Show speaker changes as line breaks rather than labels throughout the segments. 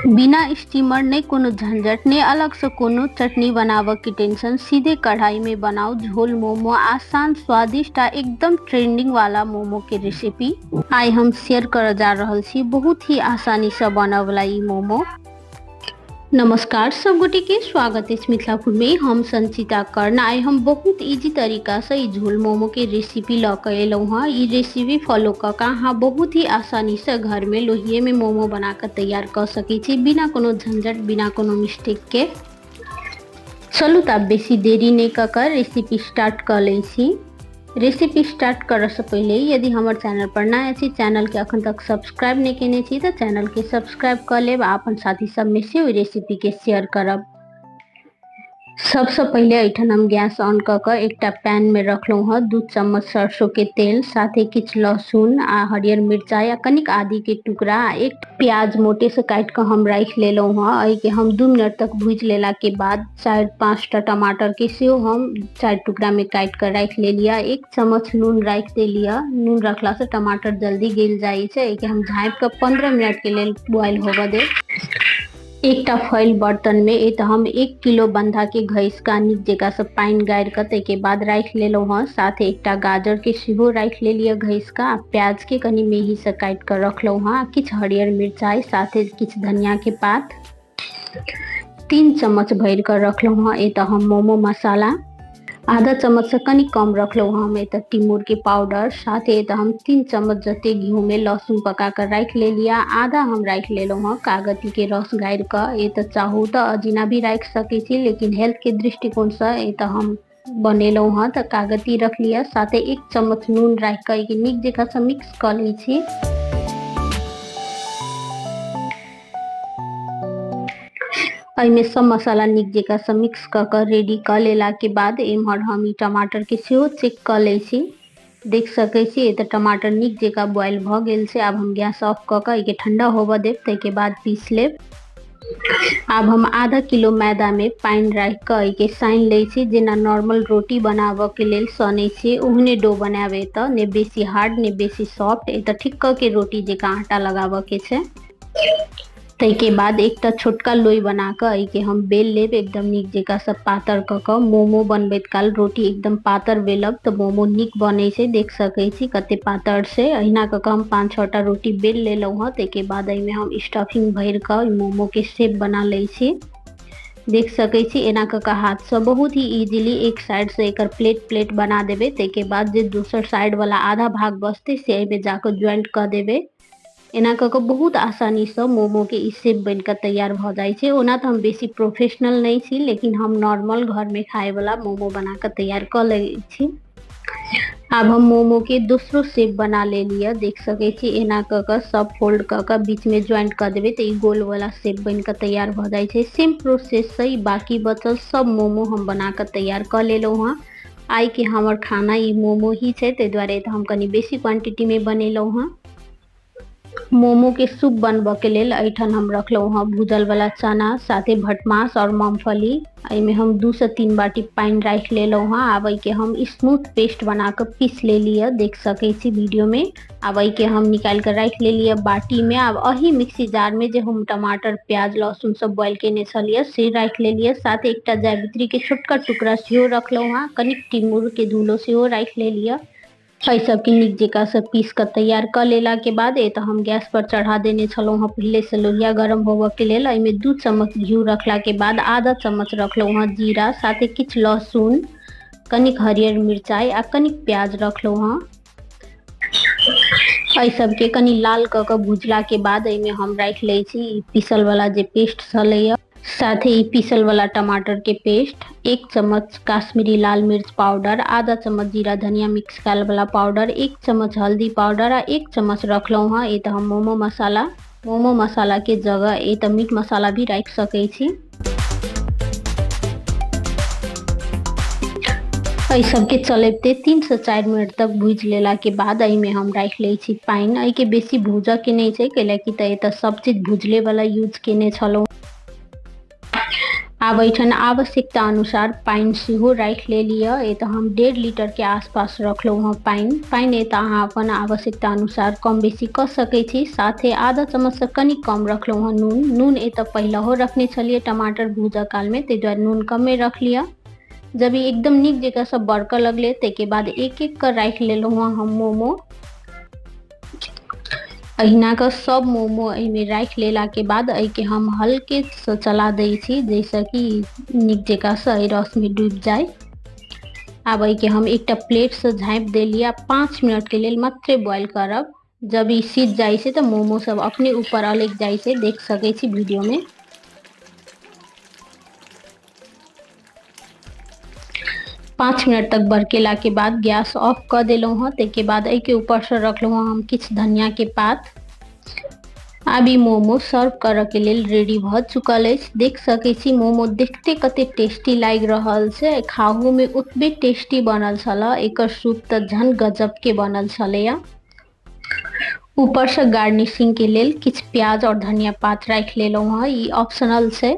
बिना स्टीमर नहि कोनो झंझट नहि, अलग से कोनो चटनी बनाबऽ के टेंशन, सीधे कढ़ाई में बनाओ झोल मोमो। आसान, स्वादिष्ट आ एकदम ट्रेंडिंग वाला मोमो के रेसिपी आइ हम शेयर करऽ जा रहल छी। बहुत ही आसानी से बनऽ वाला ई मोमो। नमस्कार सब गोटे के स्वागत अछि मिथिला फूड में। हम संचिता कर्ण। आइ हम बहुत इजी तरीका से ई झोल मोमो के रेसिपी लऽ के एलहुँ हँ। ई रेसिपी फॉलो कऽ के अहाँ बहुत ही आसानी से घर में लोहिये में मोमो बना के तैयार कऽ सकै छी, बिना कोनो झंझट, बिना कोनो मिस्टेक के। चलू तऽ आब बेसी देरी नहि कऽ के रेसिपी स्टार्ट कऽ लै छी। रेसिपी स्टार्ट करऽ से पहिले यदि हमर चैनल पर नया छी, चैनल के अखन तक सब्सक्राइब नहि केने छी तऽ चैनल के सब्सक्राइब कऽ लेब आ अपन साथी सब में से ओहि रेसिपी के शेयर करब। सबसे पहिले एहिठाम हम गैस ऑन कऽ के एकटा पैन में रखलहुँ हँ 2 चम्मच सरसों के तेल, साथे किछु लहसुन आ हरियर मिरचाई आ कनिक आदी के टुकड़ा आ एक प्याज मोटे से काटि कऽ हम राखि लेलहुँ हँ। एहिके हम 2 मिनट तक भूजि लेला के बाद 4-5 टा टमाटर के सेहो हम 4 टुकड़ा में काटि कऽ राखि लेलियै। 1 चम्मच नून राखि देलियै। नून रखला से टमाटर जल्दी गलि जाइ छै। एहिके हम झाँपि कऽ 15 मिनट के लेल बॉयल होबऽ देब। एकटा फैल बर्तन में एतऽ हम 1 किलो बंधा के घसि कऽ नीक जकाँ से पानि गारि कऽ ताहिके बाद राखि लेलहुँ हँ। साथे एकटा गाजर के सेहो राखि लेलियै घसि कऽ आ प्याज के कनि मेही से काटि कऽ रखलहुँ हँ। किछु हरियर मिरचाई, साथे किछु धनिया के पात, 3 चम्मच भरि कऽ रखलहुँ हँ एतऽ हम मोमो मसाला, आधा चम्मच से कनि कम रखलहुँ हँ हम एतऽ टिमोर के पाउडर, साथे एतऽ हम 3 चम्मच जते घी में लहसुन पका कऽ राखि लेलियै। आधा हम राखि लेलहुँ हँ कागती के रस गारि कऽ। एतऽ चाहू तऽ अजीना भी राखि सकै छी, लेकिन हेल्थ के दृष्टिकोण से एतऽ हम बनेलहुँ हँ तऽ कागती रखलियै। साथे 1 चम्मच नून राखि कऽ एहिके नीक जकाँ से मिक्स कऽ लै छी। एहिमे सब मसाला नीक जकाँ से मिक्स कऽ कऽ रेडी कऽ लेलाके बाद एम्हर हम ई टमाटर के सेहो चेक कऽ लै छी। देख सकै छी एतऽ टमाटर नीक जकाँ बॉयल भऽ गेल छै। आब हम गैस ऑफ कऽ कऽ एहिके ठंडा होबऽ देब, ताहिके बाद पीस लेब। आब हम आधा किलो मैदा में पानि राखि कऽ एहिके सानि लै छी। जेना नॉर्मल रोटी बनाबऽ के लेल सनै छी ओहने डो बनायब। एतऽ ने बेसी हार्ड ने बेसी सॉफ्ट, एतऽ ठीक कऽ के रोटी जकाँ आटा लगाबऽ के छै। ताहिके बाद एकटा छोटका लोई बना कऽ एहिके हम बेल लेब एकदम नीक जकाँ से पातर कऽ कऽ। मोमो बनबैत काल रोटी एकदम पातर बेलब तऽ मोमो नीक बनै छै। देख सकै छी कते पातर छै। अहिना कऽ कऽ हम 5-6 टा रोटी बेल लेलहुँ हँ। ताहिके बाद एहिमे हम स्टफिंग भरि कऽ मोमो के शेप बना लै छी। देख सकै छी एना कऽ कऽ हाथसँ बहुत ही इजीली एक साइड से एकर प्लेट प्लेट बना देबै। ताहिके बाद जे दोसर साइड वाला आधा भाग बचतै से एहिमे जाकऽ ज्वाइंट कऽ देबै। एना कऽ कऽ बहुत आसानीसँ मोमोके ई शेप बनि कऽ तैयार भऽ जाइ छै। ओना तऽ हम बेसी प्रोफेशनल नहि छी, लेकिन हम नॉर्मल घरमे खायवला मोमो बना कऽ तैयार कऽ लै छी। आब हम मोमोके दोसरो शेप बना लेलियै। देख सकै छी एना कऽ कऽ सब फोल्ड कऽ कऽ बीचमे ज्वाइंट कऽ देबै तऽ ई गोल वाला शेप बनि कऽ तैयार भऽ जाइ छै। सेम प्रोसेससँ ई बाकी बचल सब मोमो हम बना कऽ तैयार कऽ लेलहुँ हँ। आइ के हमर खाना ई मोमो ही छै, ताहि दुआरे तऽ हम कनि बेसी क्वांटिटी में बनेलहुँ हँ। मोमो के सूप बनबऽ के लेल एहिठाम हम रखलहुँ हँ भूजल वाला चना, साथे भटमास और मूंगफली। एहिमे हम 2 से 3 बाटी पानि राखि लेलहुँ हँ। आब एहिके हम स्मूथ पेस्ट बना कऽ पीस लेलियै, देख सकै छी वीडियो में। आब एहिके हम निकालि कऽ राखि लेलियै बाटी में। आब एही मिक्सी जार में जे हम टमाटर प्याज लहसुन सब बॉयल केने छलियै से राखि लेलियै। साथे एकटा जावित्री के छोटका टुकड़ा सेहो रखलहुँ हँ, कनिक टिमूर के धूलो सेहो राखि लेलियै। एहि सबके नीक जकाँ से पीस कऽ तैयार कऽ लेला के बाद एतऽ हम गैस पर चढ़ा देने छलहुँ हँ पहिले से लोहिया गरम होबऽ के लेल। एहिमे 2 चम्मच घी रखला के बाद आधा चम्मच रखलहुँ हँ जीरा, साथे किछु लहसुन, कनिक हरियर मिरचाई आ कनिक प्याज रखलहुँ हँ। एहि सबके कनि लाल कऽ कऽ भुजला के बाद एहिमे हम राखि लै छी ई पीसल वाला जे पेस्ट छलैया, साथे ई पीसल वाला टमाटर के पेस्ट, 1 चम्मच काश्मीरी लाल मिर्च पाउडर, आधा चम्मच जीरा धनिया मिक्स कयल वाला पाउडर, 1 चम्मच हल्दी पाउडर आ 1 चम्मच रखलहुँ हँ एतऽ हम मोमो मसाला। मोमो मसाला के जगह एतऽ मीट मसाला भी राखि सकै छी। एहि सबके चलबिते 3 से 4 मिनट तक भूजि लेला के बाद एहिमे हम राखि लै छी पानि। एहिके बेसी भूजऽ के नहि छै, कैलाकि तऽ एतऽ सब चीज भुजले वाला यूज केने छलहुँ। आब एहिठाम आवश्यकता अनुसार पानि सेहो राखि लेलियै। एतऽ हम 1.5 लीटरके आसपास रखलहुँ हँ पानि। पानि एतऽ अहाँ अपन आवश्यकता अनुसार कम बेसी कऽ सकै छी। साथे आधा चम्मचसँ कनि कम रखलहुँ हँ नून। नून एतऽ पहिलहो रखने छलियै टमाटर भूजऽ कालमे, ताहि दुआरे नून कमे रखलियै। जब ई एकदम नीक जकाँसँ बरकऽ लगलै ताहिके बाद एक एक कऽ राखि लेलहुँ हँ हम मोमो। अहिना कऽ सब मोमो एहिमे राखि लेलाके बाद एहिके हम हल्केसँ चला दै छी, जाहिसँ कि नीक जकाँसँ एहि रसमे डूबि जाय। आब एहिके हम एकटा प्लेटसँ झाँपि देलियै आ 5 मिनटके लेल मात्रे बॉयल करब। जब ई सिझ जाइ छै तऽ मोमो सब अपने ऊपर अलगि जाइ छै, देख सकै छी वीडियोमे। 5 मिनट तक बरकेलाके बाद गैस ऑफ कऽ देलहुँ हँ। ताहिके बाद एहिके ऊपरसँ रखलहुँ हँ हम किछु धनियाके पात। आब ई मोमो सर्व करऽके लेल रेडी भऽ चुकल अछि। देख सकै छी मोमो देखते कते टेस्टी लागि रहल छै, खाहोमे ओतबे टेस्टी बनल छल। एकर सूप तऽ झन गजबके बनल छलैया। ऊपरसँ गार्निशिंगके लेल किछु प्याज आओर धनिया पात राखि लेलहुँ हँ, ई ऑप्शनल छै।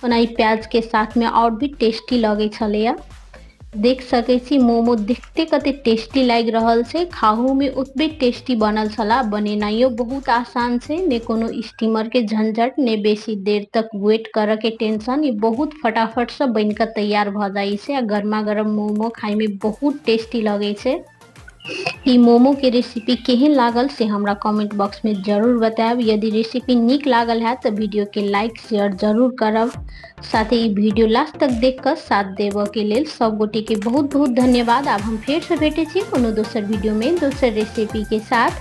ओना ई प्याजके साथमे आओर भी टेस्टी लगै छलैया। देख सकै छी मोमो देखते कते टेस्टी लागि रहल छै, खाहोमे ओतबे टेस्टी बनल छला। बनेनाइयो बहुत आसान छै, ने कोनो स्टीमरके झंझट, ने बेसी देर तक वेट करऽके टेंशन। ई बहुत फटाफटसँ बनिकऽ तैयार भऽ जाइ छै आ गर्मा गर्म मोमो खाइमे बहुत टेस्टी लगै छै। ई मोमो के रेसिपी केहन लागल से हमरा कमेंट बॉक्स में जरूर बतायब। यदि रेसिपी नीक लागल है तऽ वीडियो के लाइक शेयर जरूर करब। साथे ई वीडियो लास्ट तक देख कऽ साथ देबऽ के लेल सब गोटे के बहुत बहुत धन्यवाद। आब हम फेर से भेटै छी कोनो दोसर वीडियो में दोसर रेसिपी के साथ।